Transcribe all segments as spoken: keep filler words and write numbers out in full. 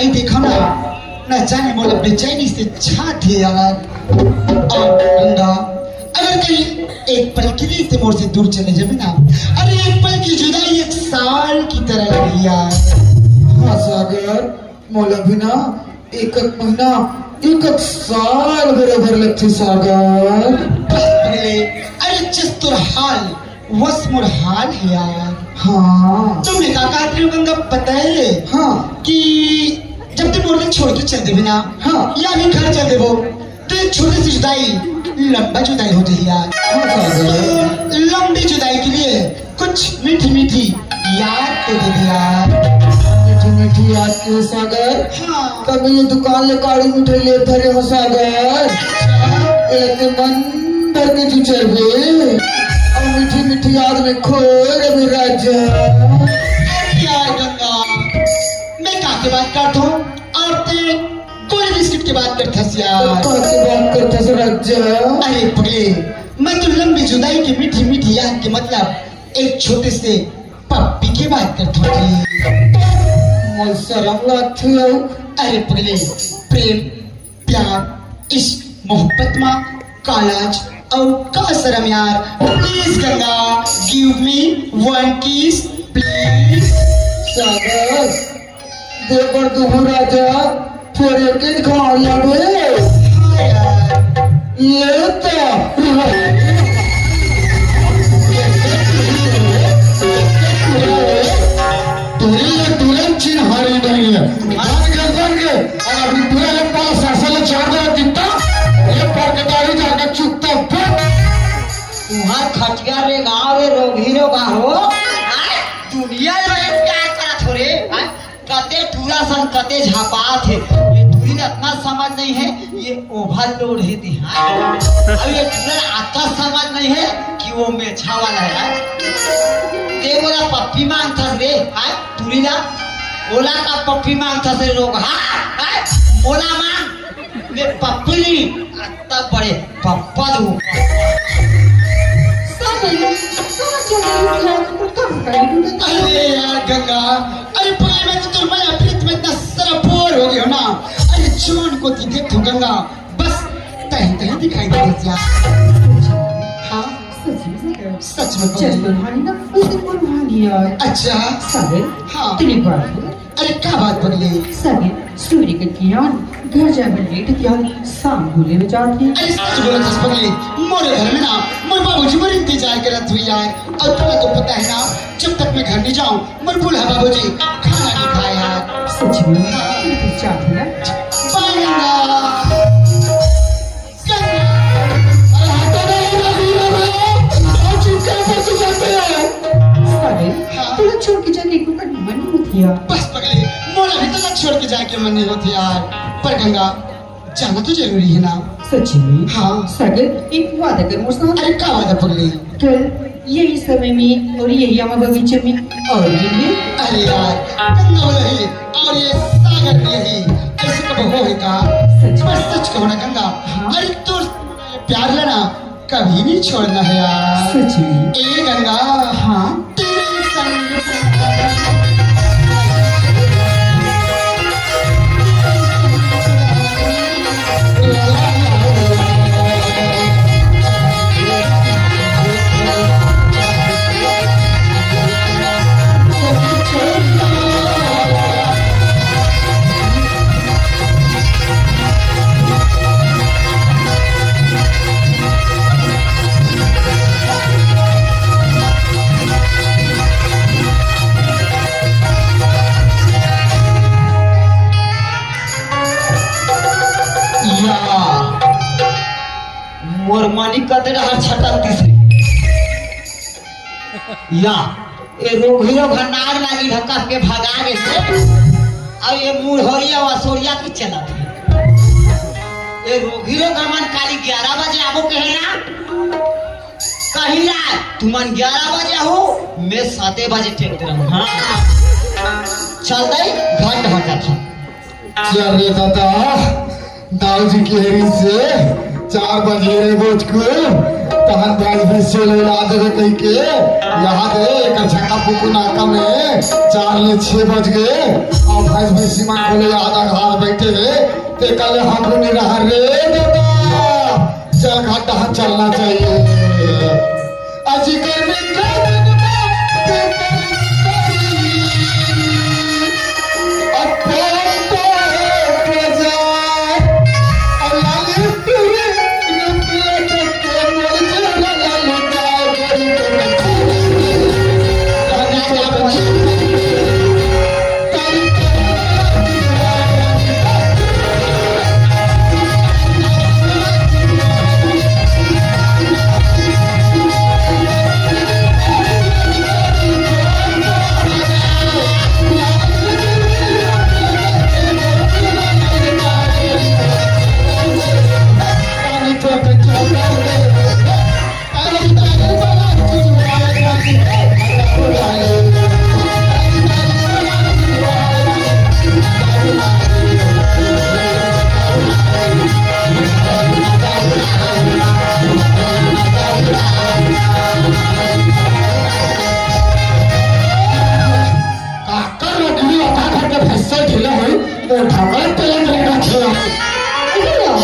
नहीं देखा ना, ना जाने मोला बेचैनी से छात हे यार। और गंगा, अगर कहीं एक पल के लिए से मोर से दूर चले जाबे ना, अरे एक पल की जुदाई एक साल की तरह लगी यार। हाँ सागर, मोला भी ना एक एक महीना, एक एक साल बरोबर लगथे सागर। बस पगले, अरे जस तोर हाल वस मोर हाल हे यार। हाँ। तो मैं का कहत रही हूँ गंगा, पता है हाँ। कि जब तू मोर छोड़ के चल देबे ना, हाँ। या भी घर चल देबो, तो एक छोटी सी जुदाई लंबा जुदाई हो जाही यार। हाँ, सागर। तो लंबी जुदाई के लिए कुछ मीठी मीठी याद तो दे दे यार। मीठी मीठी याद के सागर। हाँ। कभी ये दुकान ले काड़ी मिठाई ले धरे हो सागर। अच्छा। ए ते मन भर के तू चलबे। और मीठी मीठी याद में खोए रहे राजा। अरे यार गंगा, मैं का के बात करत हूँ और ते कोई बिस्किट के बात करत हस यार। का के बात करत हस राजा। अरे पगले, मैं तो लंबी जुदाई की मीठी मीठी याद के मतलब एक छोटे से पप्पी के बात करत हूँ। मोर शरम लागथे। अरे पगले, प्रेम, प्यार, इश्क, मोहब्बत मा का लाज और का शरम यार। Please Ganga, give me one kiss please। सागर, दे बर दुहू राजा, फेर एक घाव लाबे। हाँ यार। ले तो। टूरी ले टूरन चिन्हारी नहीं है। भाग जा, भाग जा। और अभी पूरा ये पाला सासा ले चार दे दित्ता। ये परकटारी जाके चुकता फट। तुहार खटिया रे गाँव रे रोगही रोगा हो। आय, दुनिया रे प्यार करत हो रे। आय, कते टूरा सन, कते झपात हे। ये टूरी ला अतना समझ नहीं है, ये overload हे तिहार। अब ये टूरा ला अतना समझ नहीं है कि वो मेछा वाला है। ते मोला पप्पी मांगथस रे, आय, टूरी ला, ओला का पप्पी मांगथस रे रोगहा, आय, मोला मांग। मैं पप्पी नहीं, अतना बड़े पप्पा दूँ। सागर, कहाँ चल रही है? कब करेगी? अरे यार गंगा, अरे पगले, मैं तो तोर मया प्रीत में इतना सराबोर हो गयो ना। अरे जोन कोती देखथों गंगा, बस तहीं तहीं दिखाई देथस यार। हाँ, सच में सागर। सच में चल पगले। तो हानी ना, उस दिन बोल हानी यार। अच्छा। सागर, हाँ। तेरी बात है। अरे का बात पगले? सगे, सूर्य के किरण घर जाए बर लेट दिया, शाम बोले हो जात हे। अरे सच बोलत हस पगले, मोरे घर में ना मोर बाबूजी मोर इंतजार करत हुई यार। और तुला तो पता है ना, जब तक मैं घर नहीं जाऊँ, मोर बूढ़ा बाबूजी खाना नहीं खाए यार। सच में? हाँ। फिर तो जाते ना। बाय गंगा। अरे हटो ना, ये लोग, ये लोग, ये लोग। और चुपचाप से जाते हैं। सागर, हाँ। तोला छोड़ के जाके एको पल मन नहीं होत हे। बस पगले, मोला भी तोला छोड़ के जाके मन नहीं होत हे यार। पर गंगा, जाना तो जरूरी है ना। सच में? हाँ। सागर, एक वादा कर मोर साथ। अरे का वादा पगले? कल यही समय में और यही आमा बगीचे में और मिलिए। अरे यार, गंगा वाला ही और ये सागर भी यही, ऐसे कब हो है का? सच में? पर सच कहो ना गंगा, हाँ? अरे तो प्यार ला ना कभी नहीं छोड़ना है यार। सच में? ए गंगा, हाँ? तेरे संग या, मोर मनी कते डहर छटक दिस रे। या, ए रोगही रोगहा नार लागी ढका के भगा गे से। अब ये मुरहरिया वसोरिया की चलत है। ए रोगही रोगहा मन काली ग्यारह बजे आबो कहे ना। कहीं ना, तुमन ग्यारह बजे हो, मैं साते बजे टेक दे रहूं। हाँ। चल दई, घंट हो जाता। चल रे दादा, दाऊ जी के हेरी से चार बजे रे बोझ को। तहन भैंस भैंसी ले ला दे कहिके, यहाँ दे एकर झका फुकू नाका में चार ले छह बज गे, अउ भैंस भैंसी मन को ले आधा घर बैठे हे, ते कल हम नहीं रहा रे दादा, चल घाट तहन चलना चाहिए। अजी गर्मी का दिन बात करी। काकर लकड़ी ओका घर के भैंसा ढीला होई, मोटा कर तेल में रखे। अरे यार,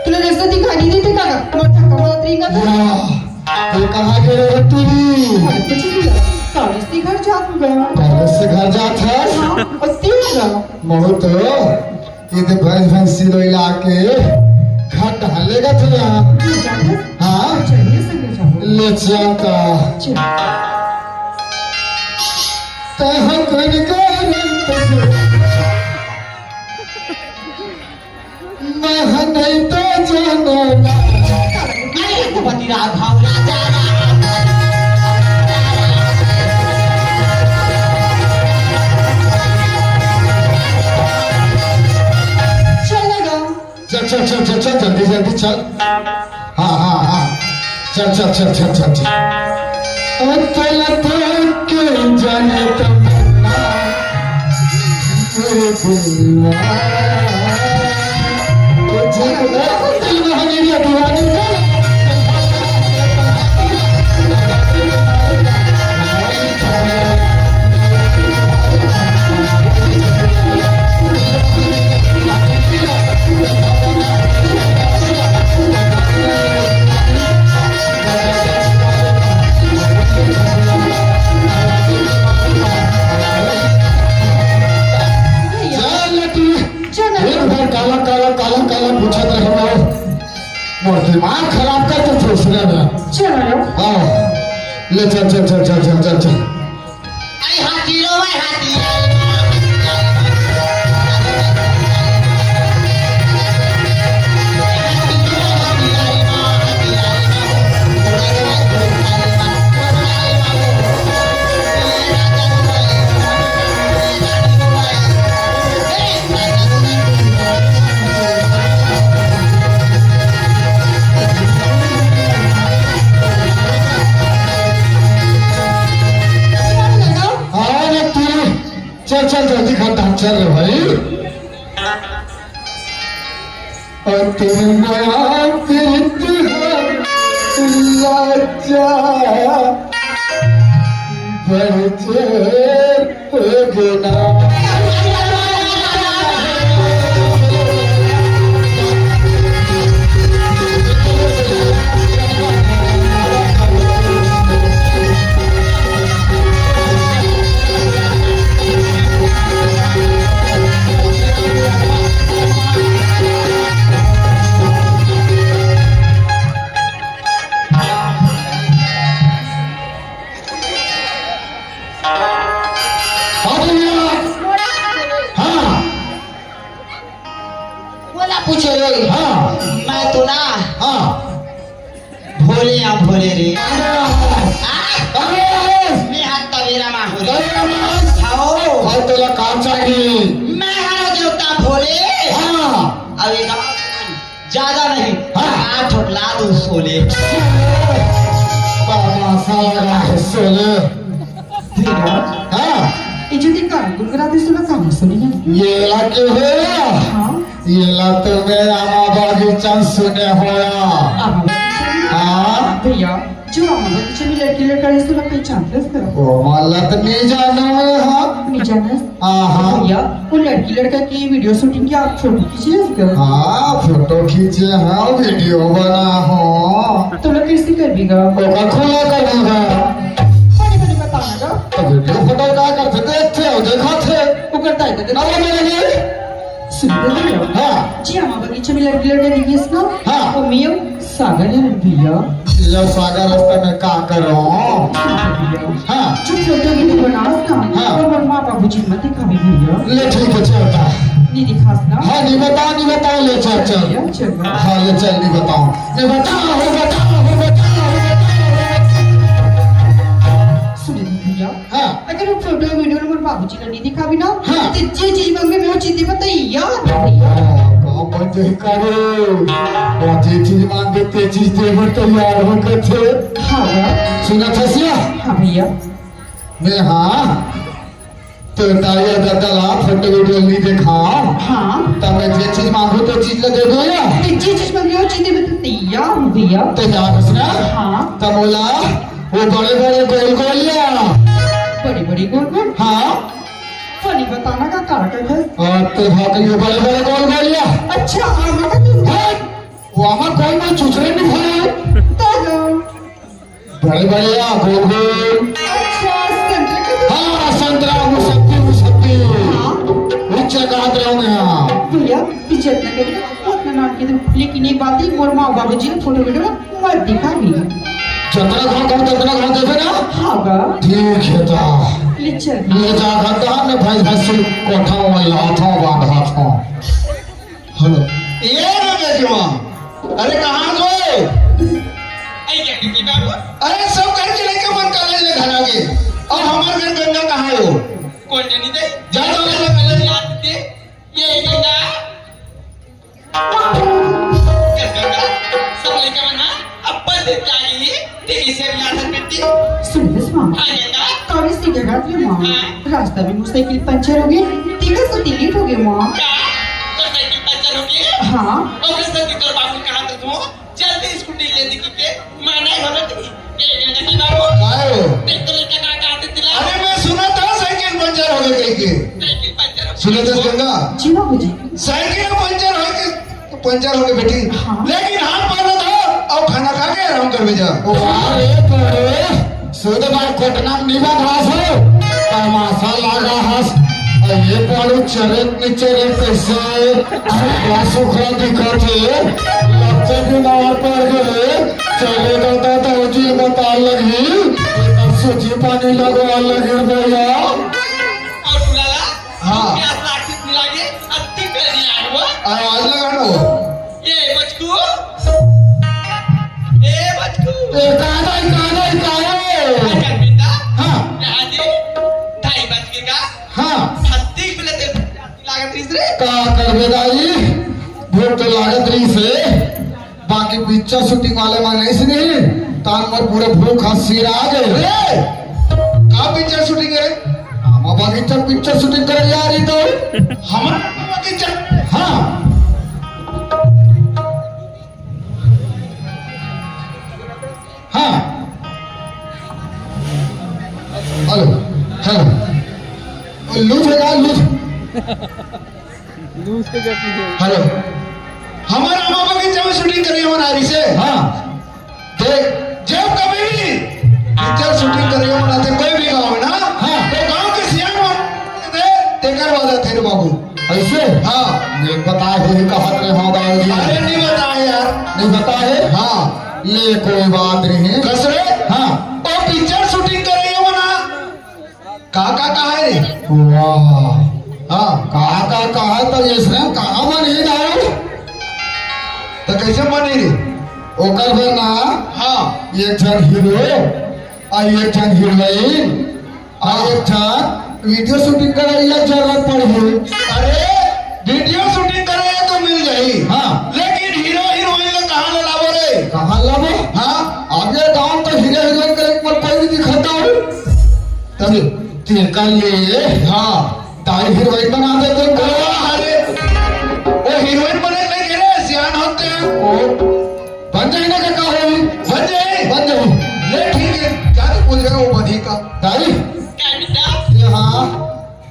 तुला रस्ता दिखाई नहीं देते का? मोटा कमरा तरीका था। ना, ये कहाँ के रे तू? अरे कुछ नहीं यार, कॉलेज से घर जात हूँ मैं। कॉलेज से घर जात है? हाँ, और तेरा? महू तो ये दे भैंस भैंसी लो इला के घर टहले का था यहाँ। ले जाते? हाँ? चलिए संग जाओ। ले जाता। चल। तहकन कर महनैता जानो ना। नहीं, रघुपति राघव राजा राम। चल लगा। चल, चल, चल, चल, चल, जल्दी, जल्दी चल। हाँ, हाँ, हाँ। चल, चल, चल, चल, चल, चल। ओ तोला देख के जाने तमन्ना, मेरे दिल में। ओ जी, ओ दिल में हमें ये दीवानी। चल, तू चल। दिन भर काला, काला, काला, काला पूछत रहे हो। मोर दिमाग खराब कर दे दूसरे में। चलो। हाँ। ले चल, चल, चल। आई हाथी रो, आई हाथी। हाँ, रे तू, चल, चल, जल्दी खा, हम चल रहे भाई। और तेरे माया प्रीत है लाचा, बड़ चेर हो गना। हाँ भैया। हाँ। मोला पूछे रे। हाँ। मैं तो ना हाँ। भोले या भोले रे। अरे। हाँ? अरे। मैं हाथ तवेरा मा हो रे। अरे। हाँ। और तोला काम चाहिए। मैं हरो देवता भोले। हाँ। अब एक ज्यादा नहीं, हाँ। आठ ठोक ला दो सोले। तमाशा लगा है सोले। हाँ। ये जो देखा, गुनगुनाते सुना, कहाँ सुनी है? ये ला के होया? हाँ। ये ला तो मैं आमा बागीचा सुने होया। आमा बागीचा? हाँ। भैया, जो आमा बगीचा में लड़की लड़का रहिस, ओला पहचानथस का? ओ, मोला तो नहीं जाना है, हाँ। नहीं जाना? हाँ, हाँ। भैया, वो लड़की लड़का की वीडियो शूटिंग की आप फोटो खींचे हस का? हाँ, फोटो खींचे हँव, वीडियो बनाहूँ। तो लोग कैसे करबी गा? ओकर खुला करबो गा। बड़े बड़े बताना गा। तो वीडियो फोटो का करथे, देखथे अउ देखाथे। ओकर ताई का ना बोले नहीं। सुन तो भैया। हाँ। जी, आमा बगीचा में लड़की लड़का दिखिस ना? हाँ। वो मियो सागर है भैया। ये सागर रास्ता में का करो? हाँ। जो फोटो वीडियो बनास ना, हाँ। वो मोर माँ बाबूजी मत दिखाबी भैया। ले ठीक है, चलता। नहीं दिखास ना? हाँ, नहीं बताओ, नहीं बताओ, ले चल, चल। भैया, चल। हाँ, ले चल, नहीं बताओ। नहीं बताओ, बताओ, बताओ, बताओ। सुनिए भैया। हाँ। अगर वो फोटो वीडियो ला मोर बाबूजी ला नहीं दिखाबी ना, हाँ। तो जे चीज मांगे मैं वो चीज देबे तैयार हँव भैया। हाँ, का बात है करे? वो जे चीज मांगे ते चीज देबे तैयार हँव कथे। हाँ बा। सुनथस या? हाँ भैया। मैं हाँ, तो ताई ददा ला फोटो वीडियो नहीं देखाव। हाँ। तब मैं जे चीज मांगू ते चीज ला दे दूँ या? ते जे चीज मांगे वो चीज देबे तैयार हँव भैया। तैयार हस ना? हाँ। तब मोला वो बड़े बड़े गोल गोल या। बड़े बड़े गोल गोल? हाँ। फनी बताना का कारक है। और तो भाग गई वो बड़े बड़े गोल गोल या। अच्छा, आमा का तो हट! वो आमा कोई में चुचरे नहीं भरे। तो बड़े बड़े या गोल गोल। अच्छा, संतरे का तो हाँ, संतरा, मुसक्की, मुसक्की। हाँ। उच्च कहा रहे होंगे हाँ। भैया, पीछे इतना करिए, उतना नाम की तो, लेकिन एक बात है, मोर माँ बाबूजी ने फोटो वीडियो मत दिखाबी। जतना घाव कम, ततना घाव देबे ना? हाँ बा। ठीक है ता। ले चल। ले जा घाटा, मैं भाई भैंस से कोठा में लात हूँ, बांध हाथ हूँ। हेलो। ये रे बेटवा, अरे कहाँ जो? आई क्या किसी बाबू? अरे सब घर के लइका मन कॉलेज ले घर आ गे। अउ हमर घर गंगा कहाँ हे वो? कोन जनी दे? जा तो ले कॉलेज। याद दे। ये गंगा। गंगा, सब लइका मन हा अब्बल देख के आ गे, तेरी से भी आदर करती। सुन बे माँ। हाँ, गंगा। कॉलेज से जगह रे माँ। हाँ। रास्ता में मोर साइकिल पंचर हो गे, तेकर सेती लेट हो गे माँ। का? तोर साइकिल पंचर हो गे? हाँ। अउ साइकिल तोर बाबू कहाँ था तू? जल्दी स्कूटी ले दे के मना घलो नहीं। ए, गंगा जी बाबू। काय हो? देख तो लइका का, का आते तिला। अरे, मैं सुनत हँव साइकिल पंचर हो गे कहिके। साइकिल पंचर हो गे। सुनत हस गंगा? जी बाबूजी। साइकिल पंचर हो गे, तो पंचर हो गे बेटी। हाँ। लेकिन हाथ पाना था, अब खाना खा के आराम करबे जा। ओ, अरे, अरे, सुध बात कोटना में नहीं बंधास हो। तमाशा लगा हस। अरे, ये पाड़ू चरित निचरित कैसे? अरे, क्या सुखरा दिखत हे। लज्जा बीमार पड़ गे। चले दादा, दाऊजी बता लगही, एकर सूजी पानी लगवा लगही भैया। अउ लाला, हाँ। प्यास लागतिस नहीं लागे, अत्ती पेरी आए हो। आवाज लगाना हो। ए बचकू, ए बचकू। ए, कहाँ जाई, कहाँ जाई, कहाँ जाई? अरे बेटा, हाँ। यहाँ दे, ढाई बज गे का? हाँ। अत्ती पेरी तेरे प्यास लागत रहिस रे। का करबे दाई, भूख तो लागत रहिस हे। बाकी पिक्चर शूटिंग वाले मन ऐसे नहीं, तान मोर पूरे भूख हंसी आ गए। रे, का पिक्चर शूटिंग है? हम बाकी जब पिक्चर शूटिंग करे जा रही तो। हमारा बाकी जब हाँ। हाँ। Hello, hello. लूज है यार, लूज। हेलो। हमारा मामा के जब शूटिंग करी हो नारी से। हाँ। देख, जब कभी भी पिक्चर शूटिंग करी हो ना, तो कोई भी गाँव में ना, हाँ। तो गाँव के सियान वाले तेकर वाला थे रे बाबू। ऐसे? हाँ। नहीं पता है, कहा रे, हाँ, बाबू जी। अरे, नहीं पता है यार। नहीं पता है? हाँ। ले, कोई बात नहीं। कस रे? हाँ। तो पिक्चर शूटिंग करी हो ना, का, का, का है रे? वाह। हाँ। का, का, का है तो ये से कहाँ बनी दारू? तो कैसे बनी रे? ओकर बर ना, हाँ। एक झन हीरो, आ एक झन हीरोइन, आ एक झन वीडियो शूटिंग करे ला जरूरत पड़ही। अरे, वीडियो शूटिंग करे तो मिल जाही। हाँ। लेकिन हीरो हीरोइन ला कहाँ ले लाबो रे? कहाँ लाबो? हाँ। अब ये गाँव तो हीरो हीरोइन करे कोई भी दिखता हो। तब तेकर ले, हाँ, ताई हीरोइन बना दे तो। अरे, वो हीरोइन बने नहीं रे, सियान होते हैं। ओ, बन जाए ना, का होई? बन जाए। बन दाई, काय बेटा? ये हाँ,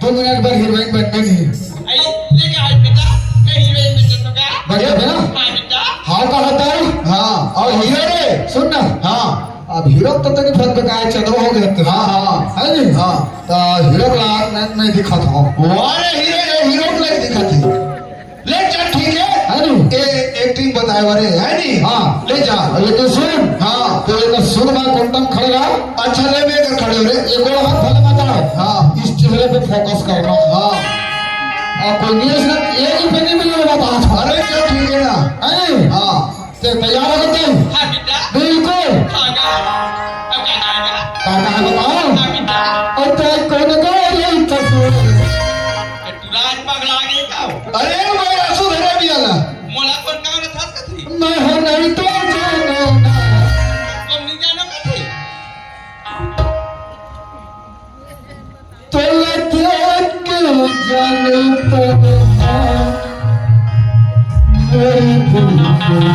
दो मिनट बर हीरोइन बनने नहीं। आई, ले का है बेटा? मैं हीरोइन बन जाता का? बढ़िया है ना? हाँ बेटा। हाँ, कहा दाई? हाँ, और हीरो रे, सुन ना। हाँ। अब हीरो तो तनी फंस गया है, चलो हो गए तो। हाँ, हाँ। है नहीं? हाँ। तो हीरो ला नहीं, नहीं दिखा था। वाह रे हीरो, ये हीरो नहीं दिखा थी। ले चल, ठीक है। है नी? ए, एक्टिंग बताए वाले, है नी? हाँ। ले जा। अरे तो सुन। हाँ। तो ये तो सुन, मैं कोंटम खड़े रहा। अच्छा, ले, मैं कर खड़े हो रे। एक और हाथ भले मत आओ। हाँ। इस चेहरे पे फोकस करना। हाँ। और कोई नहीं, इसने एक ही पे नहीं मिलने वाला था। अरे चल, ठीक है ना। है नी? हाँ। ते तैयार हो गए तुम? हाँ बेटा। बिल्कुल। हाँ गा। अब का करेगा? का कहा बताओ? हाँ बेटा। और तो कौन को ये तस्वीर? ए, तू राज पगला गए का? अरे, मैं आंसू धरे भी आला। मोला कौन काम न था कथी? मैं हो नहीं तो जानो ना। तुम नहीं जानो कथी? तोला देख के जाने तो मेरी दिल खुला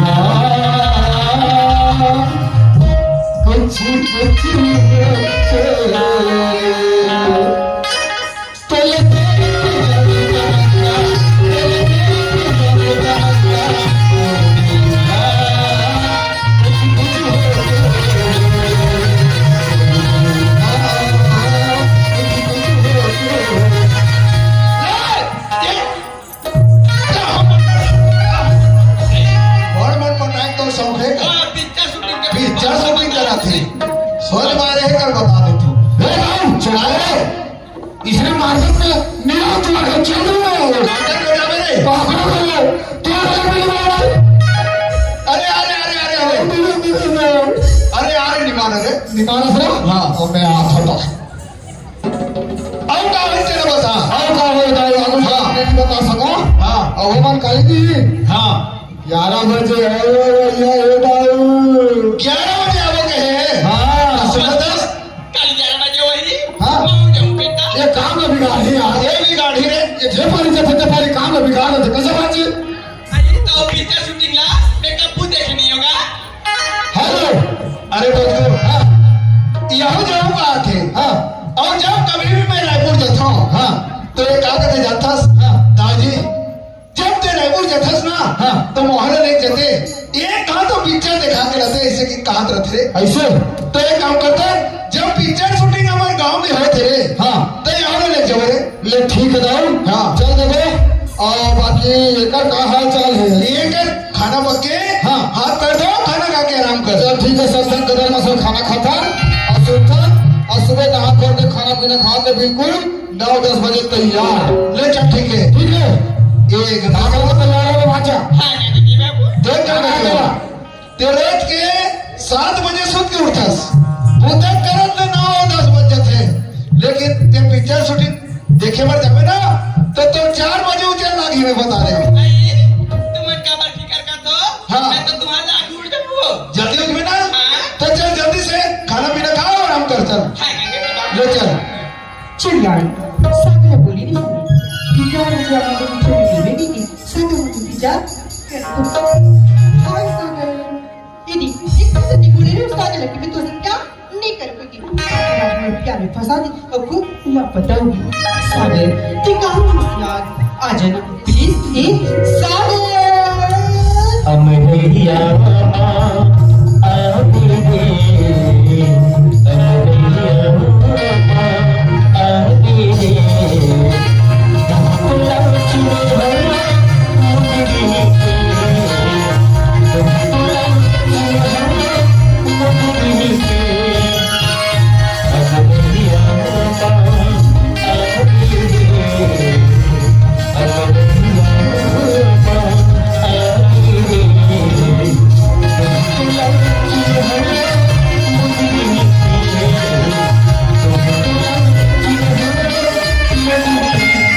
कुछ कुछ बड़ मन बनाए तो शौक है का? हाँ, पिक्चर शूटिंग के पिक्चर शूटिंग करा थे। सोच मारे है कर बता दे तू। ए भाई, चला रे। इसने मार्केट में मेरा जुआ है, चल रहा है। मार्केट में जावे रे। पागल हो गया। क्या कर रही है? अरे, अरे, अरे, अरे, अरे। अरे, अरे, निमान रे। निमान से? हाँ। और मैं आ था। अब का होई तेला बता। अब का होई दाई, अब हाँ। नहीं बता सका। हाँ। अब हमन काली दी। हाँ। ग्यारह बजे है, ये, ये, ये दाई। ग्यारह बजे आवो कहे? हाँ। सुबह दस। कल ग्यारह बजे वही। हाँ। मैं जाऊँ बेटा। ये काम में बिगाड़ है यार। ये बिगाड़ ही रे। ये जे पारी जे फते पारी काम में बिगाड़ दे, कैसे बात जी? अरे तो पिक्चर शूटिंग ला, मेकअप भी देखनी होगा। हेलो। अरे दोस्तों, हाँ। यहू जहू का आथे। हाँ। और जब कभी भी मैं रायपुर जाता हूँ, हाँ। तो ये का कहते जाता, हाँ। दाजी, जब ते रायपुर जाथस ना, हाँ। तो मोहल्ला लेके जाते, एक कहाँ तो पिक्चर दिखा के लाते, ऐसे कि कहाँ तो रथे। ऐसे? तो एक काम करते, जब पिक्चर शूटिंग हमारे गांव में होते रे, हाँ। तो यहाँ ले जाओ रे। ले ठीक है दाऊ। हाँ। चल देखो, और बाकी एकर का हाल चाल है? एकर खाना पक के, हाँ। हाथ पैर धो, खाना खा के आराम कर। चल ठीक है, सब संग कदर मसल खाना खाता और सुनता और सुबह नहा खोल के खाना पीना खा के बिल्कुल नौ दस बजे तैयार। ले चल ठीक है। ठीक है। एक नंबर तैयार हो भांचा। हाँ, ठीक है बाबू। देख कर हाँ, बैठा। ते रोज के सात बजे सुत के उठस, बुता करत ले नौ दस बज जाथे, लेकिन ते पिक्चर शूटिंग देखे बर जाबे ना, तो तो चार बजे उठे लागी, मैं बता रहे हूँ। नहीं, तुम काबर फिकर करत हो? हाँ। मैं तो तुम्हारे आगे उठ जाऊँ। जल्दी उठबे ना? हाँ। तो चल जल्दी से खाना पीना खा और आराम कर, चल। हाँ, ठीक है बाबू। ले चल। चिल्लाई, सागर बोली नहीं। पिता मुझे आगे उठे में देवे नहीं। सागर मुझे पिता। हाय सागर। ये दी, ये कैसे दी बोले रे उस्ताद लड़की में तो क्या नहीं कर पाएगी। आज मैं प्यार में फंसा दी और खूब हुआ पटाऊंगी। सागर, तू कहाँ घुस यार? आ जाना, प्लीज, ए सागर। अमरिया मामा, आ दे।